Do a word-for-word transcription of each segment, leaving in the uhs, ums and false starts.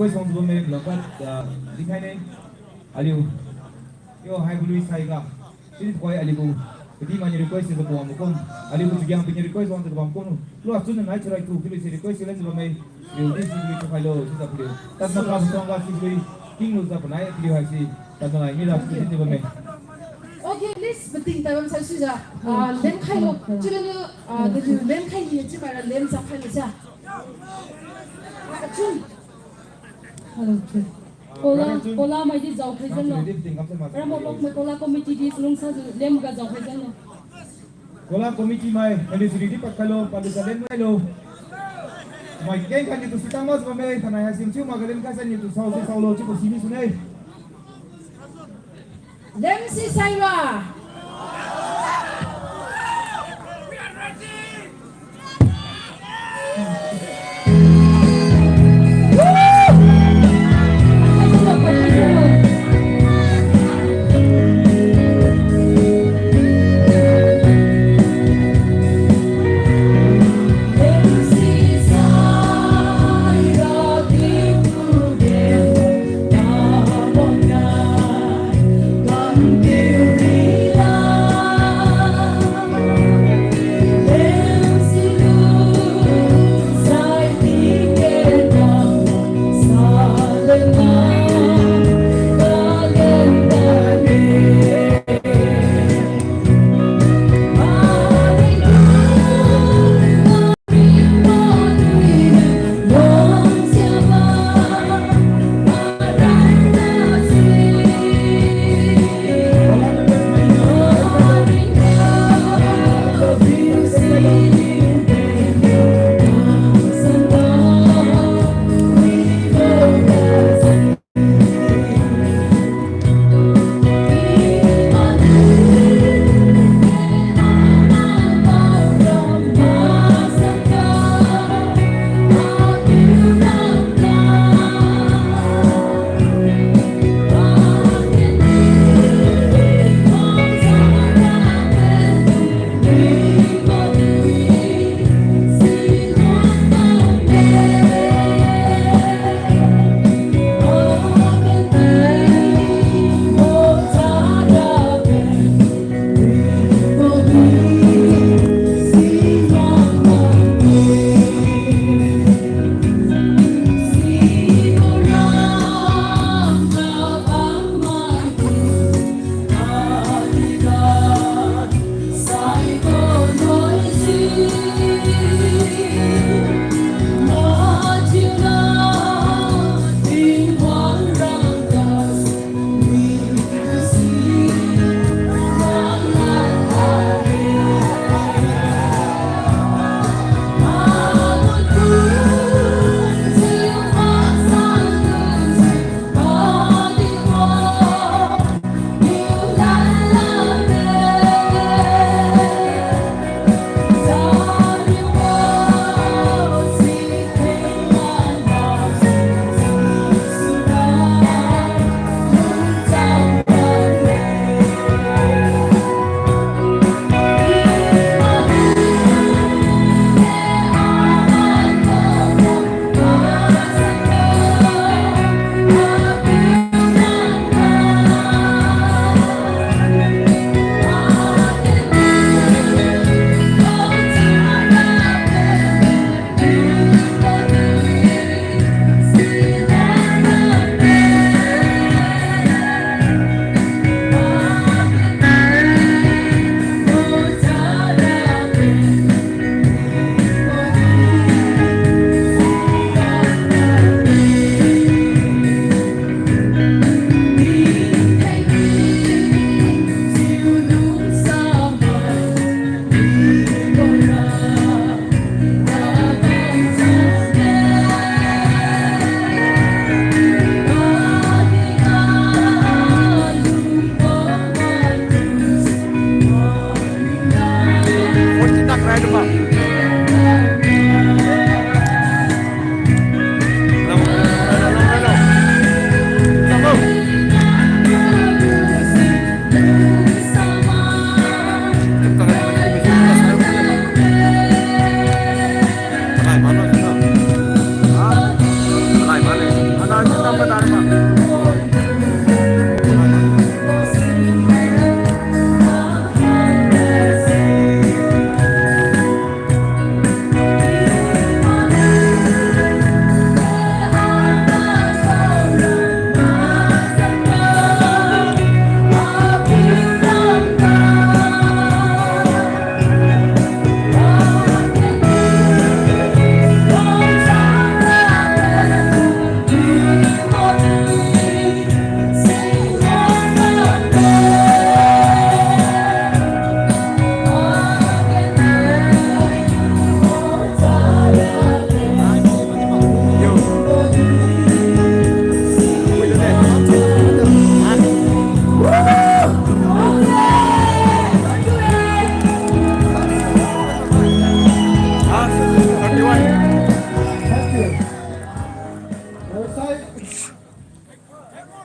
Request wangjiu bamme, lamkat, ah, dinkhai ne. Aliu, yo, haibo lui saiga. Sidi tuhoi aliu gu, kadih mainiu request jiu bambo kum. Aliu gu chagiang piuniu request wangjiu kabam kum. Lu achun nai charai tu, paliu se request se lenjiu bamme. Aliu di si lui tukhailo, sijiu paliu. Tad maka masuangga si lui, kinglujiu panai paliu haise. Tad nai mira si din jiu bamme. Okay, list mating tabam saisuijiu. Ah, lenkhailo. Chiulaniu, ah, daliu lenkhai ni chiumaira len chap khailo sa. Ah, achun. Hello, Chief. Kola, Kola maidi jaokhai jenglo. Ramabok mai Kola committee di lungsajiu lemga jaokhai jenglo. Kola committee mai, naliu siri di padkhailo, padlujiu len mailo. Mai kengkha niu tu sitang makjiu bamme, thainai haisi chiu makga lenkhai sai niu tu saose saolo, chiubo si misune. Lemsi saira.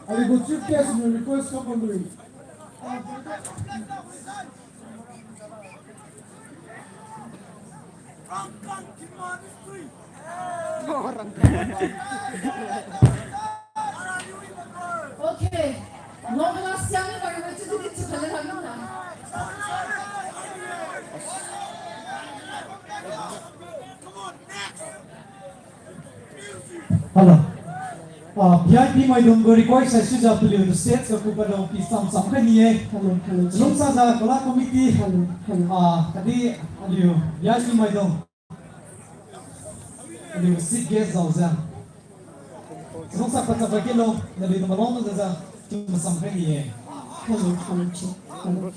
Aliu gu chief guest niu request kam bambo-e. Okay. Nokla siang ni bari mai chiu di chiu khala na. Hello. Ah, V I P maidung gu request haisijiu paliu stage ga ku padon pi cham cham khai ni-e. Hello, hello. Lungsajiu Kala Committee. Hello, hello. Ah, khatdi aliu V I P maidung. Aliu chief guest jaojiu. Lungsa pachap pai kilo, naliu tu malong jajiu, tu masam khai ni-e. Hello, hello, hello.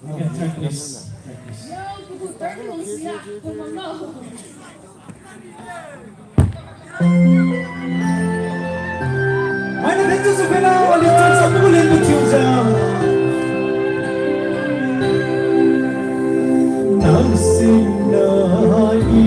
Okay, track, please. Track, please. Maina thank you, Sufena, wali cham cham bu len bu chiu jam. Nang singna i.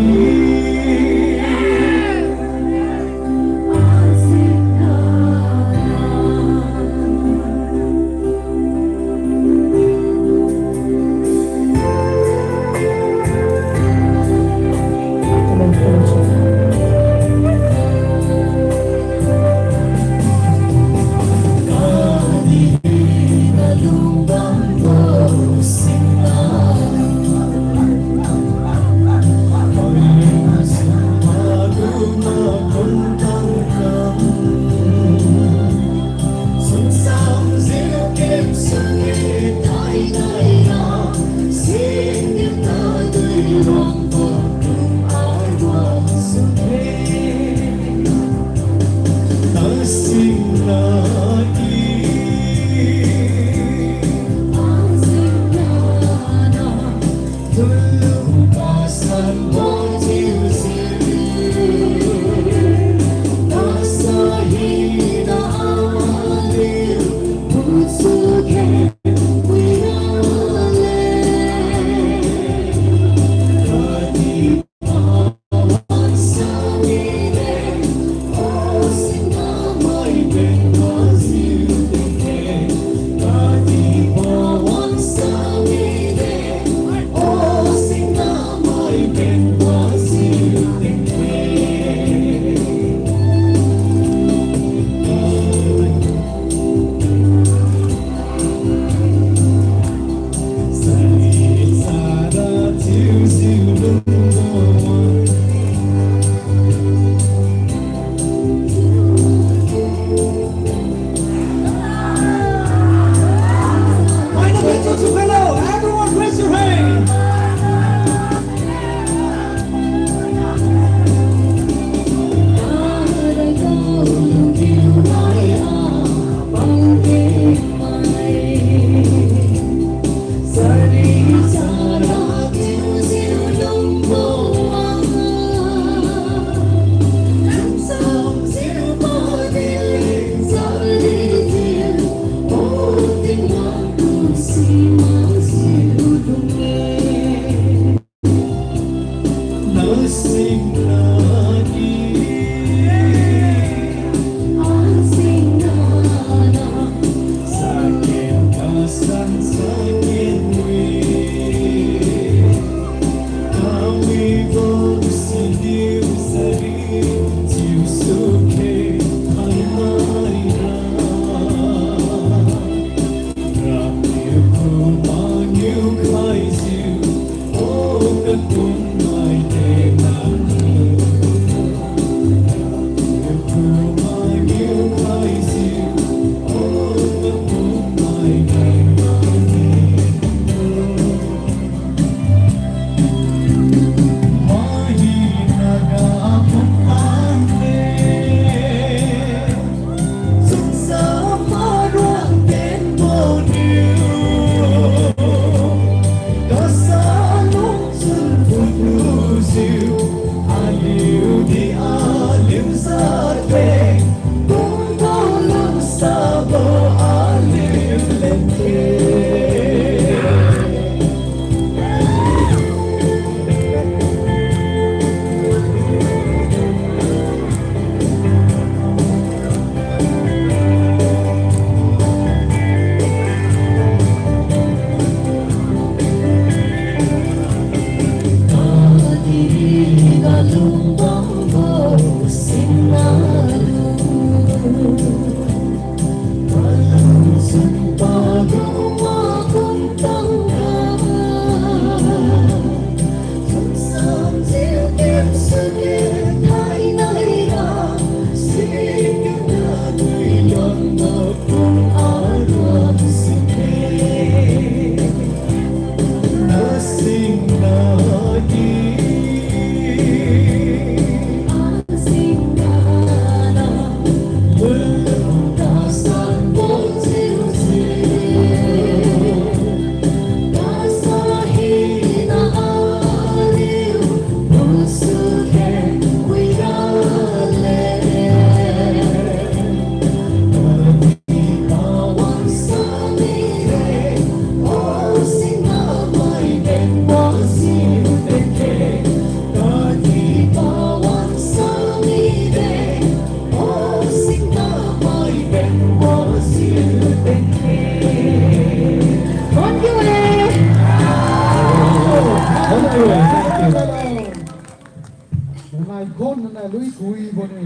Nai kon nai lui kui bone.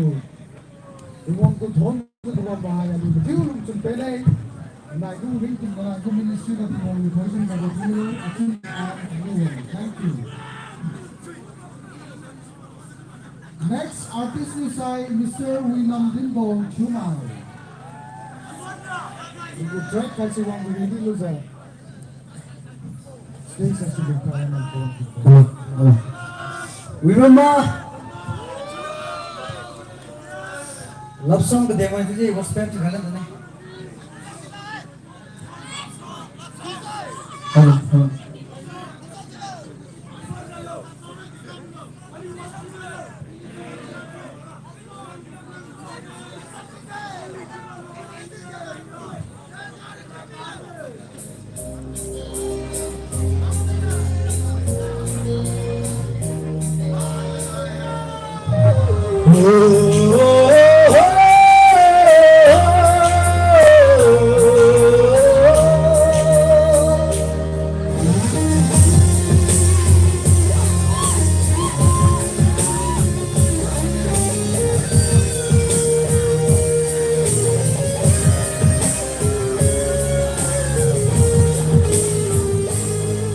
Tingwang tu thon tu thon ba ya lu tiu lung chun pele. Nai gu ring ting nai gu ministry na Tingwang ni thon chun na gu tiu. Thank you. Next artist ni sai Mister Winam Dinbong Chumai. Ibu track kasi wang beri di lu sai. Stage kasi beri kaya na ko. Hello, hello. Winam ma. Love song ke demo itu je gospel tu galan tu ni. Hello, hello.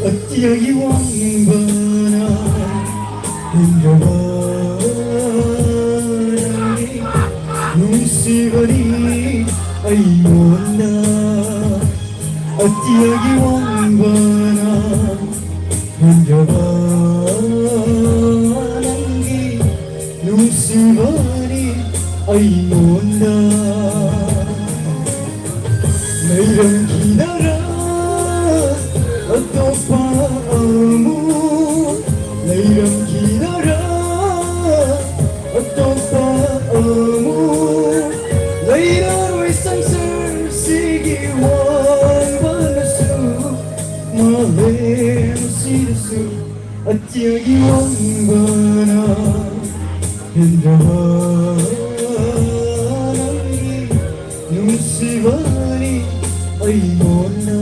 Atia gi wang bana, Hinraba nangdi, nungsibani ai mona. Atia gi wang bana, Hinraba nangdi, nungsibani ai mona. Nairam khinara atopa amu, nairam khinara atopa amu, leiraroi sangsar sigi wang banasu, malem sidasu, atia gi wang bana, Hinraba nangdi, nungsibani ai mona.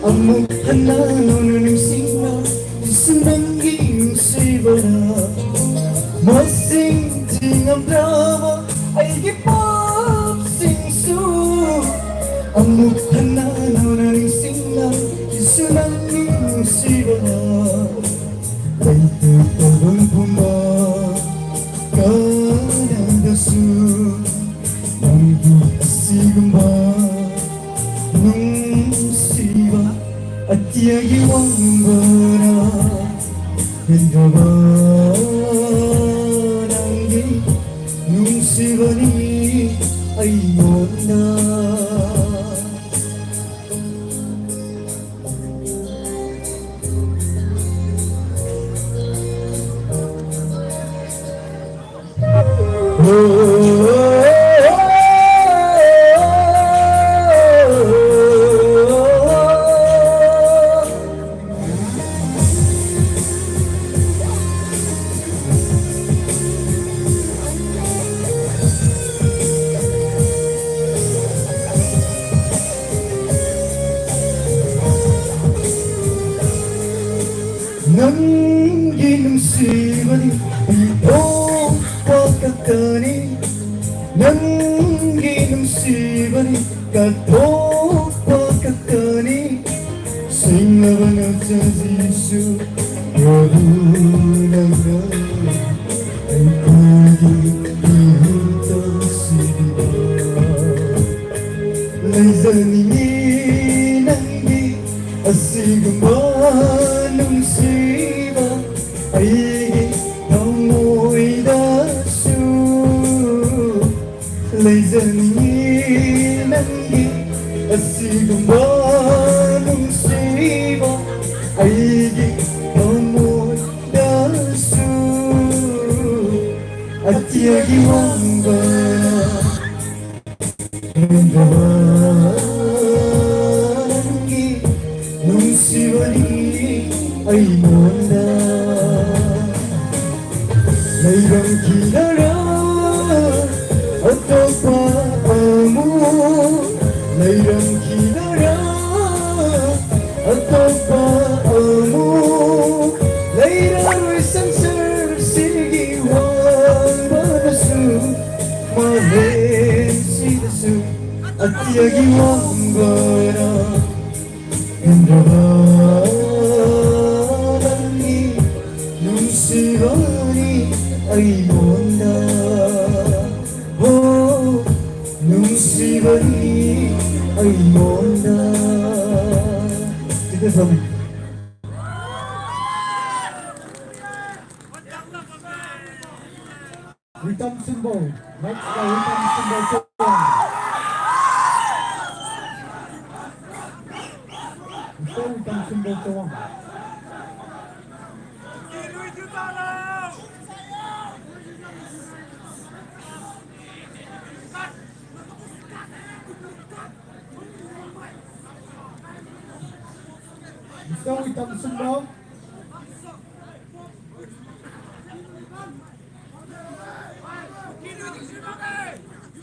Amuk hana nona ningsingna, Jesu nanggi nungsibana. Masing tingam rama, aigi pap singsu. Amuk hana nona ningsingna, Jesu nanggi nungsibana. Laitu tabang pumba, kadang dasu, nanggi asigumba nungsiba, atiagi wangbora, hindraba nanggi nungsiba ni ai monda. Nanggi nungsibadi, ito pakakani. Nanggi nungsibadi, kato pakakani. Singabana cha Jesu, Prabhu nangna, aikhugi ihung tangsiba. Laijani nangdi, asigumba nungsiba, aigi thamoidasu. Laijani nangdi, asigumba nungsiba, aigi thamoidasu. Atiagi wangba nanggi nungsibadi ai monda. Lairam khinara atopa amu, lairam khinara atopa amu, lairaroi sangsar sigi wangbanasu, malen sidasu, atiagi wangbana. Ndraba nangni nungsibani ai monda. Oh, nungsibani ai monda. Sita sami. Witam Sunbo. Next ga Witam Sunbo Chawang. Witam Sunbo Chawang. Witam Sunbo.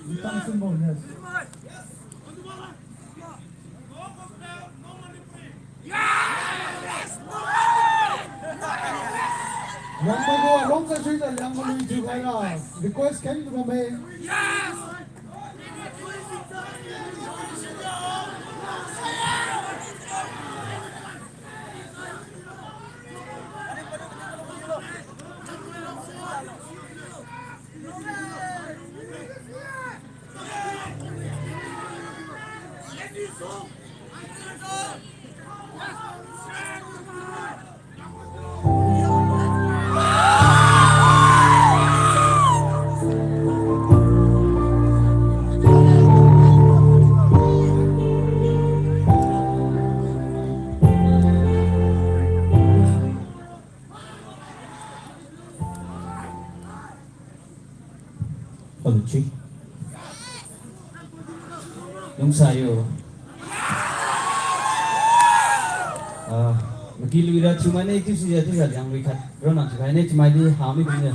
Witam Sunbo, yes. Liangmai gu along sa sui da Liangmai lui thiu khaira. Request keng tu bamme. Paluchi. Lungsayo. Ah, maki luira thiumai ne, thiu sija thiujiu Lianglui khat ronna thiukhai ne, thiumai di hami kumjiu.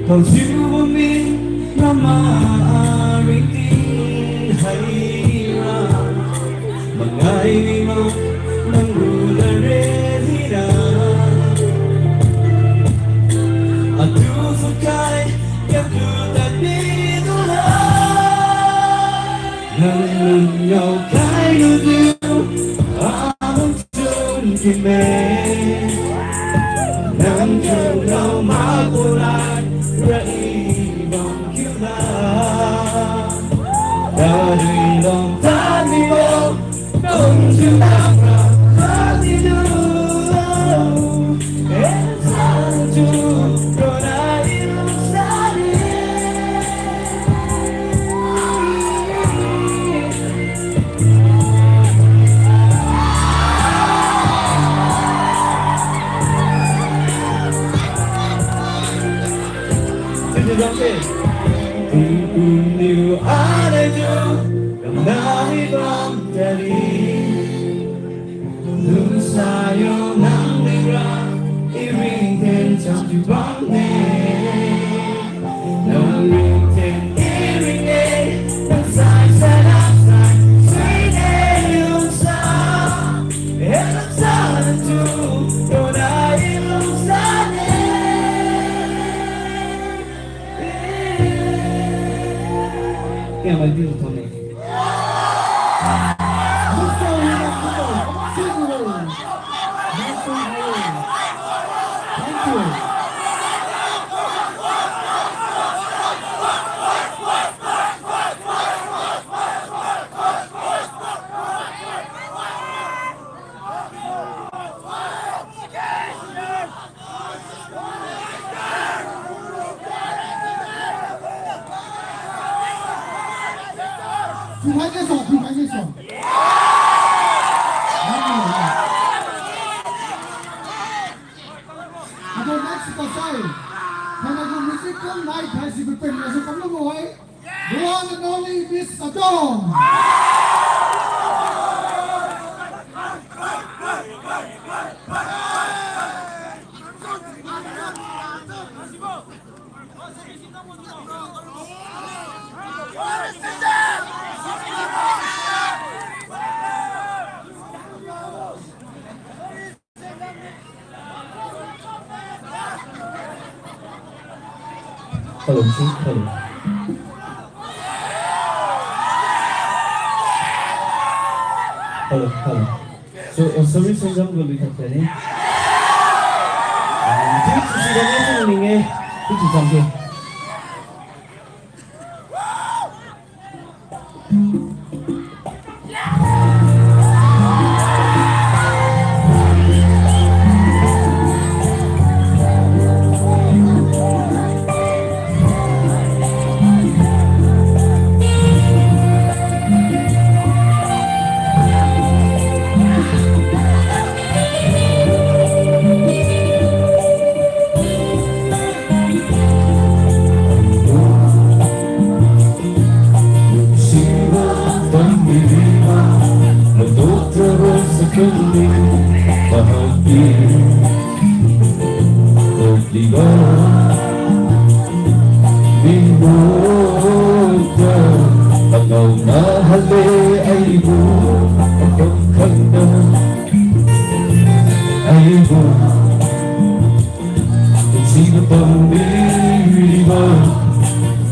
Paojiu mi rama aringting haira, mangai mi ma nang gu ladriat hina. Atu sukai, yaku tadmi dula. Nang lun yaokhai lujiu, amang chun kime. Nang chun ngao makulai, ra i bang kiu la. Dari long tadmi bo, nang chun nang ra tadmi du. Tingkum niu anai tu, kam nami bam tadi. Lungsayo nang ringra, i ringthen cham thiu bamne. Nang ringthen i ringne, nang sai sana sai suine lungsa. Hena sana tu, rona i lungsane. Kaya mai di thone. Thank you. Tingkai ne so, tingkai ne so. Atu next kasai. Thainai gu musical night haise pipin gasu kamlu bo hai. The one and only Miss Adong. Hello, si, hello. Hello, hello. So, uh, sorry, sir, jam guli tak tadi. Ah, tu, tu, si, dan ni, tu, ni, ni. Tu, tu, jam, tu. Aibo, sibo pamiribo,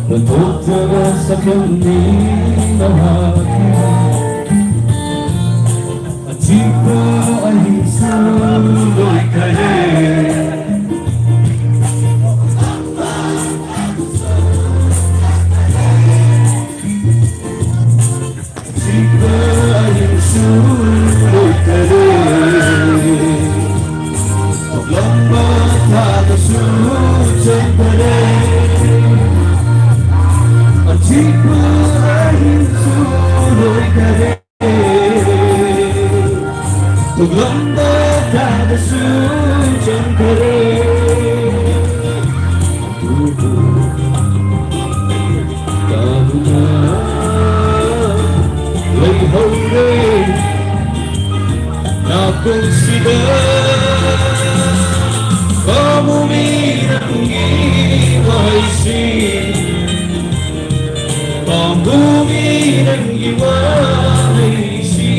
nathok jaga sakhiang ni naha. Achipa ahi suloi khaire. Achipa ahi suloi khaire. Lamba tha gasu chang khaire. Achipa ahi suloi khaire. Lamba tha gasu chang khaire. Tabuna lei haure. Nakung sida pamu mi nanggi ma Haise, pambo mi nanggi wa haise,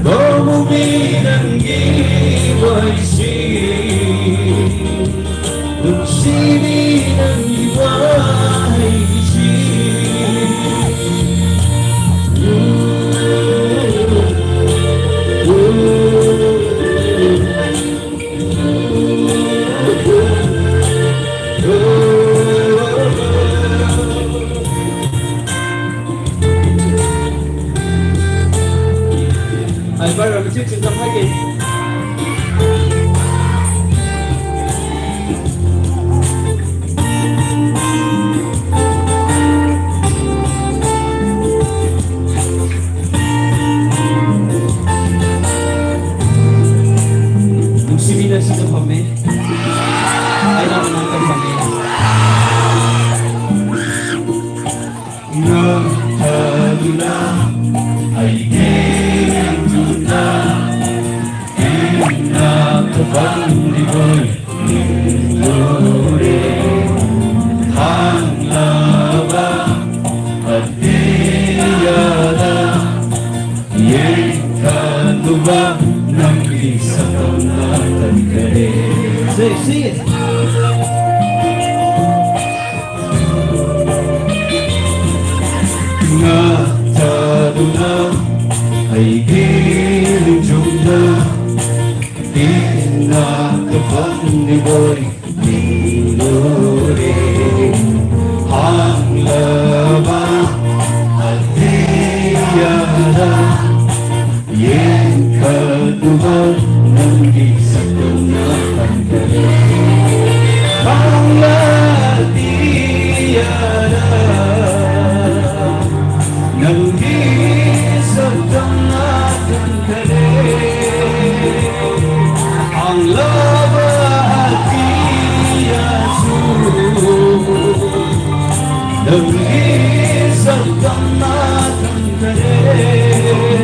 pambo mi nanggi wa haise, lungsiat mi nanggi wa haise. Ai, para, machik ching kam hage. Lungsiat mina sijiu phamme. Ai, nang nang kam phamme. Nang taduna, ai keng tuna, ina kabang di boi, ning lure, hang laba, ati yada, yen kaduba, nangdi sakamna tan kare. Say, sing it. Nga taduna, ai keng jungda, ina kabang di boi, ning lure, hang laba, ati yada, yen kaduba, nangdi sakamna tan kare. Hang laba ati yada, nangdi sakamna tan kare. Hang laba ati yada, nangdi sakamna tan kare.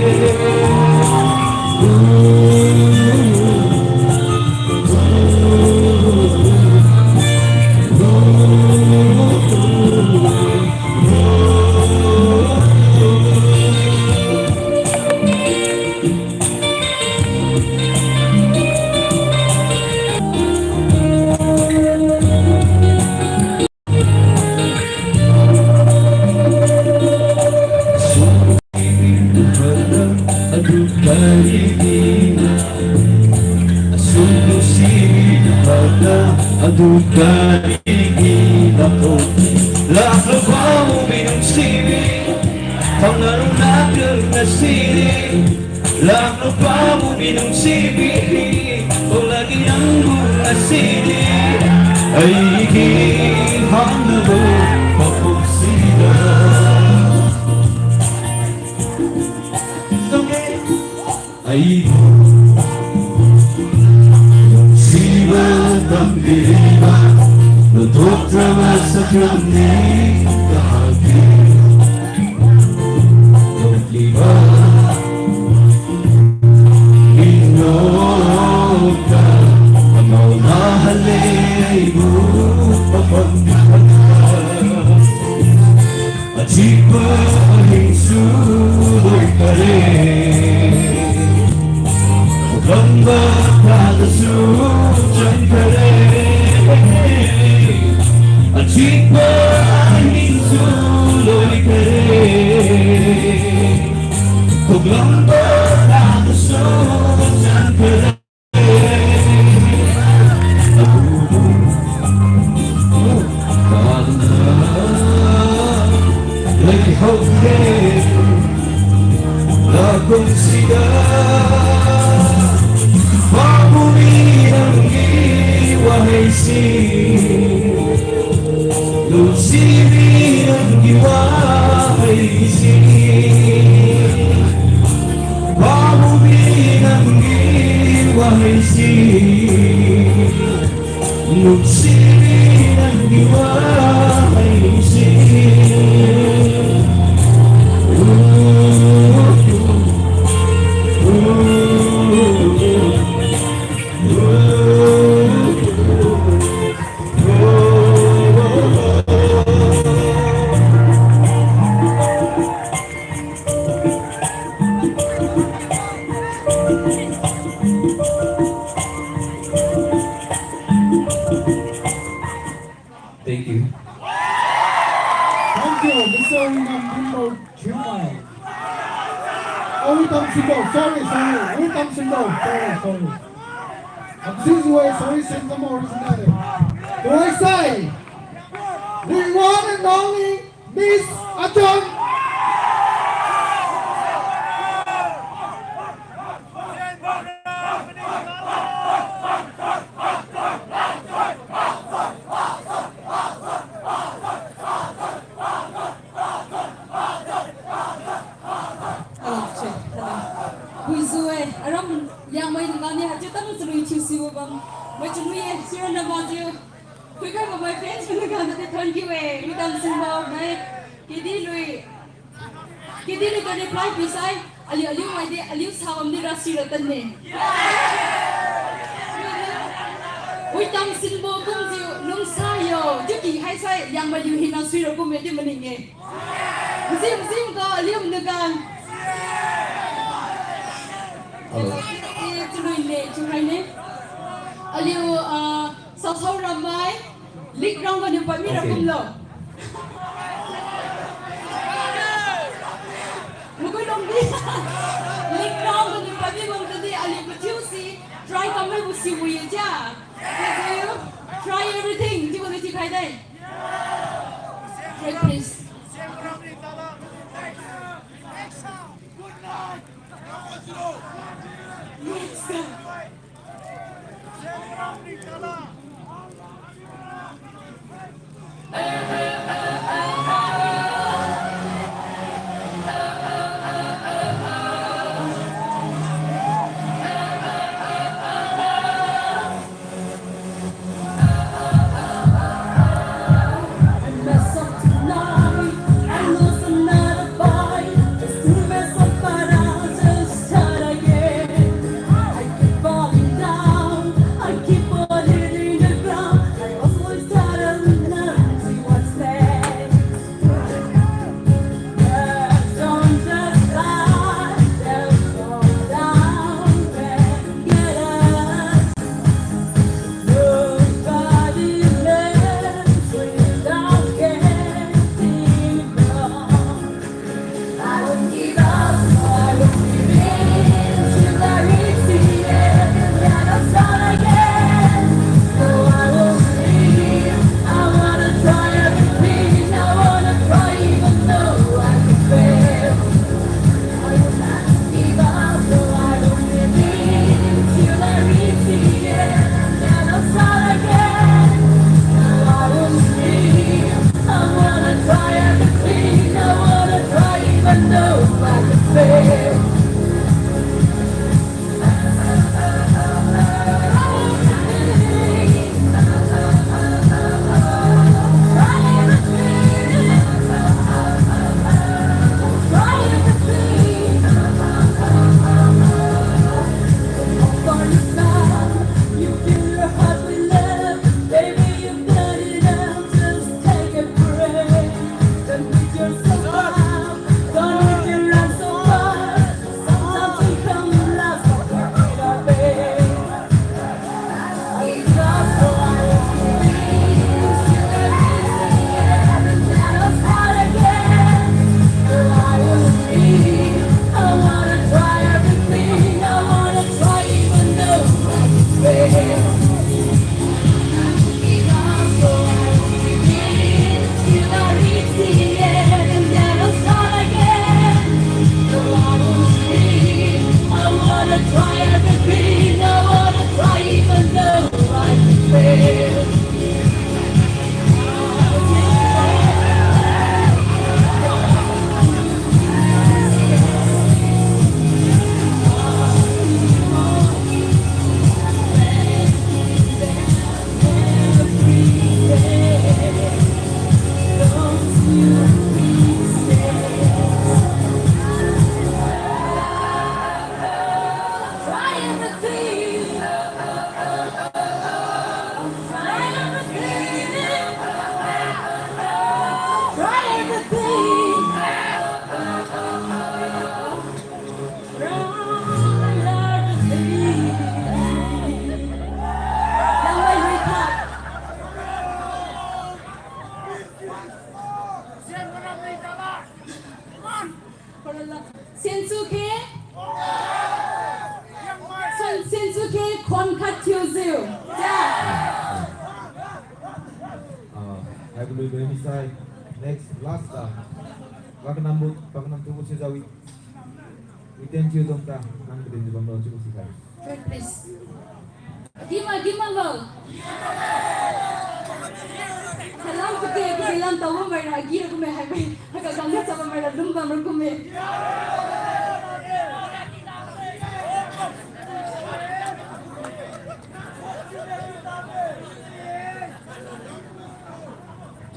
Asuh lungsiat mi tuhoi na, atu karigi nako. Laklo pabo mi lungsiat mi, thangna runa kena sidi. Laklo pabo mi lungsiat mi, o lagi nanggu ngasidi. Aigi hangnabo pakum sida. Ai sibo tambiriba, lutuk rama sakram ni kahaki. Lukiba minota, amao nahale ibu papam. Achipa ahingsu loi kare. Ramba kadasu chang kare. Achipa ahingsu loi kare. Ramba kadasu chang kare. Lagi hau ke, lakun sida, pabo mi nanggi wahaisi, lungsiat mi nanggi wahaisi. Pabo mi nanggi wahaisi, lungsiat mi nanggi wahaisi. Sorry, Namdinbo Chiumai. Oh, Witam Sinbo, sorry, sorry. Witam Sinbo, sorry, sorry. I'm so sorry, sorry, Sen Kamo originally. Do I say, the one and only Miss Achon? Hello, check. Hello. Puizu-e, aram Liangmai ningani haichiu tam chalui thiu sibo bam. Mai chalui-e, sirana majiu. Puikhai bamai fans ningani thank you-e. Witam Sinbo, nai. Kidi lui. Kidi lui ka reply pisai. Aliu, aliu maidi, aliu sabamdi ra sira tanne. Witam Sinbo kumjiu lungsa yo, chiu ki haisai, Liangmai liu hina suira kumme chiu maning-e. Mzim, mzim ga, aliu mnugan. Hello. Eh, chalui ne, chiu haine. Aliu, ah, Sasao Ramai, League Round ganiu padmi ra kumlo. Maguilongdi. League Round ganiu padmi bam tadi aliu mathiu si, try kammaibo sibo ye jia. Try everything, chiubo di thiukhai dai. Great, please. Next. Sensu khe? Sen-, sensu khe khon khat thiujiu. Ja. Ah, haibo lui-lui misai. Next, last, ah. Pakanambo, pakanam tubo sijiu wi. Wi ten thiu dong ta, nang kadin di bamlo chiubo sikhai. Third, please. Gima, gima lo. Salam pake, pake lam tao bam maira, agi ra kumme, hai mai, haka gam na chap bam maira, lum bam ra kumme.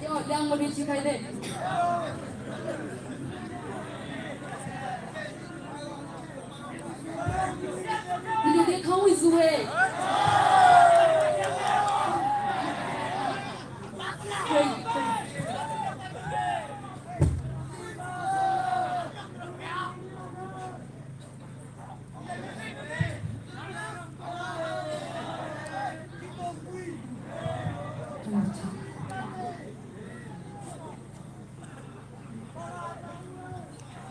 Yo, Liangmai di thiukhai de. Video de khang wi zu he.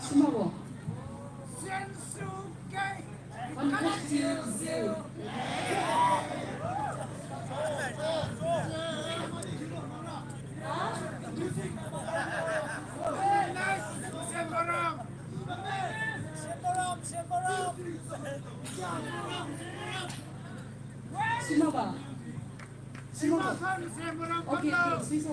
Sima bo. One, two, three. Sima ba? Sima ba? Okay, okay, sisa.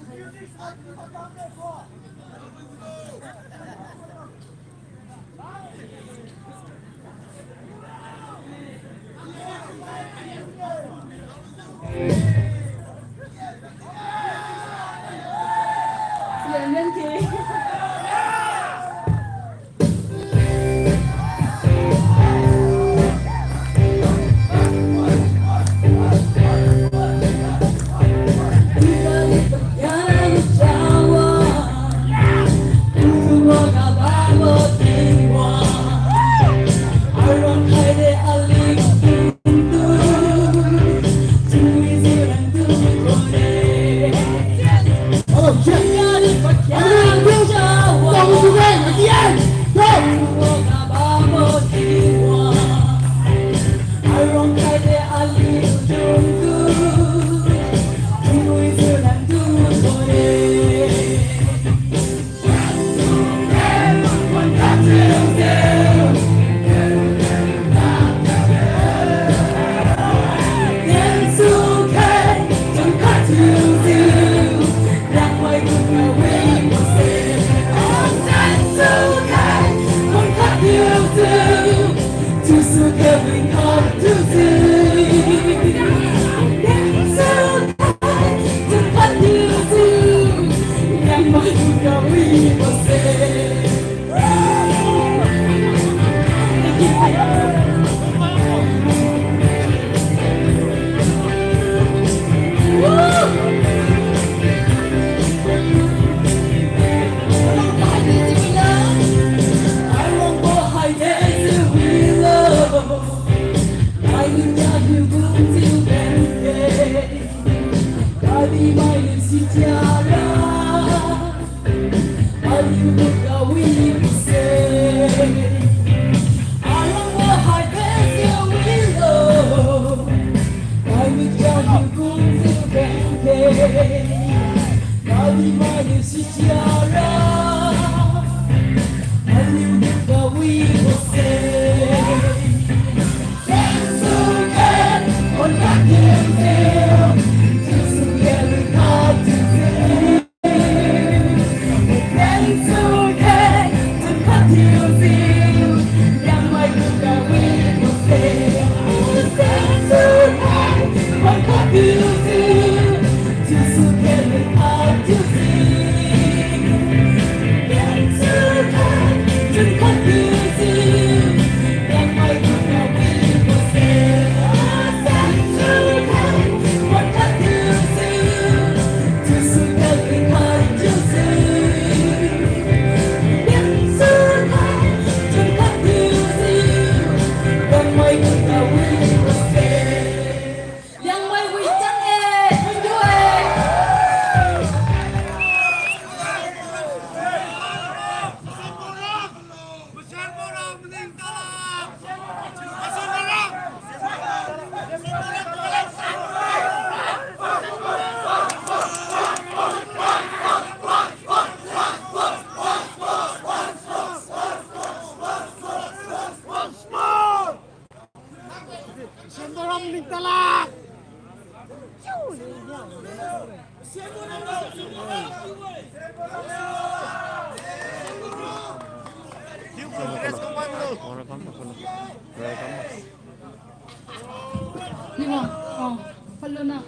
Liwang, oh, phaluna.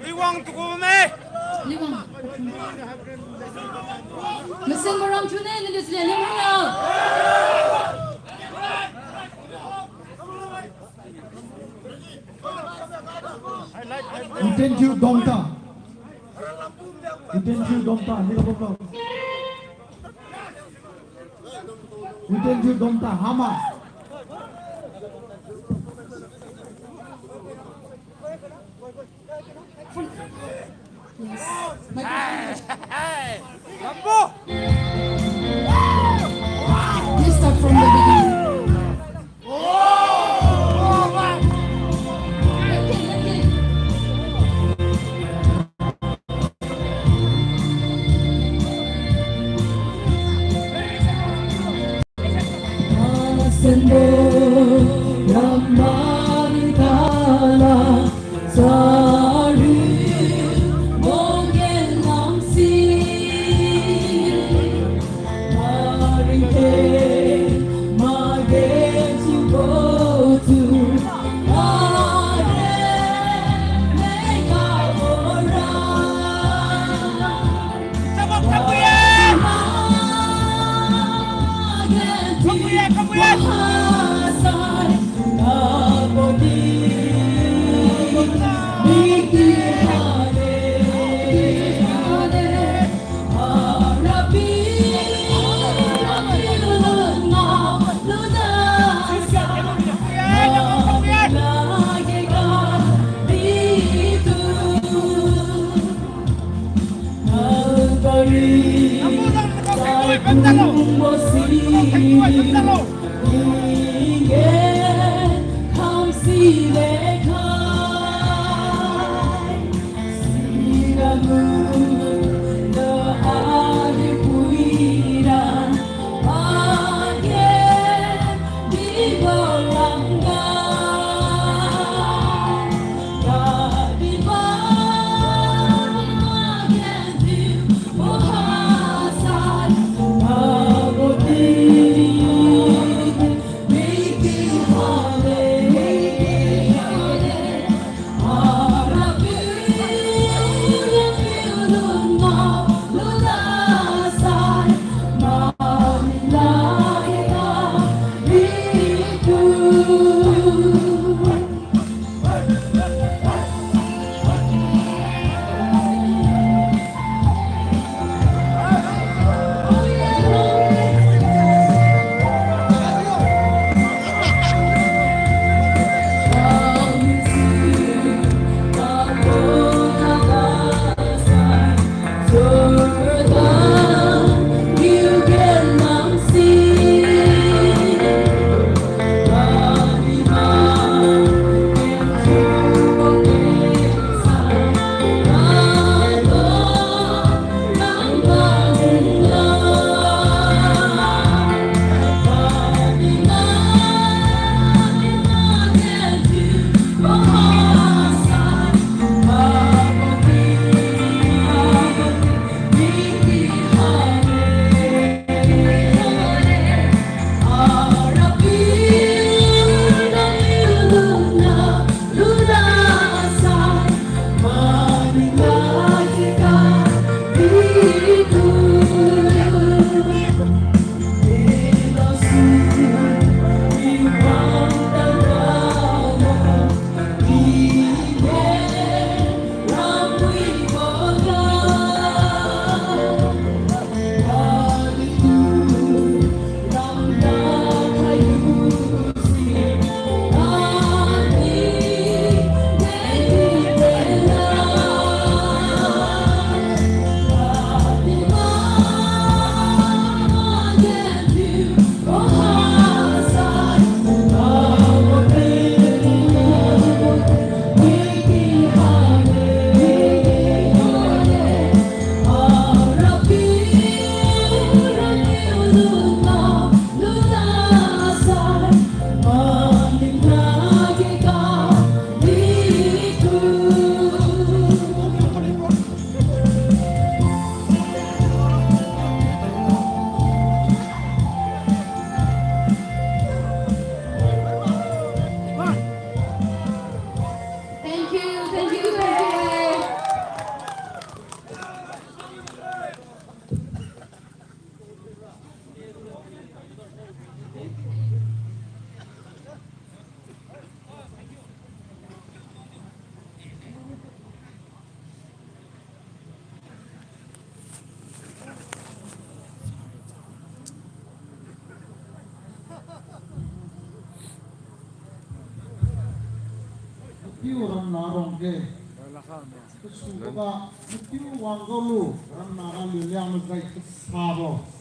Liwang tuku me. Liwang. Masin maram thune, naliu sile Liwang la. Itenjiu Dongta. Itenjiu Dongta, ni ka boklo. Itenjiu Dongta, hama. Yes. Microphone. Let's start from the beginning. Piu ramna rongge. Kasuboga, mapiu wang gaolu, ramna aliu Liangmai zai kasabo.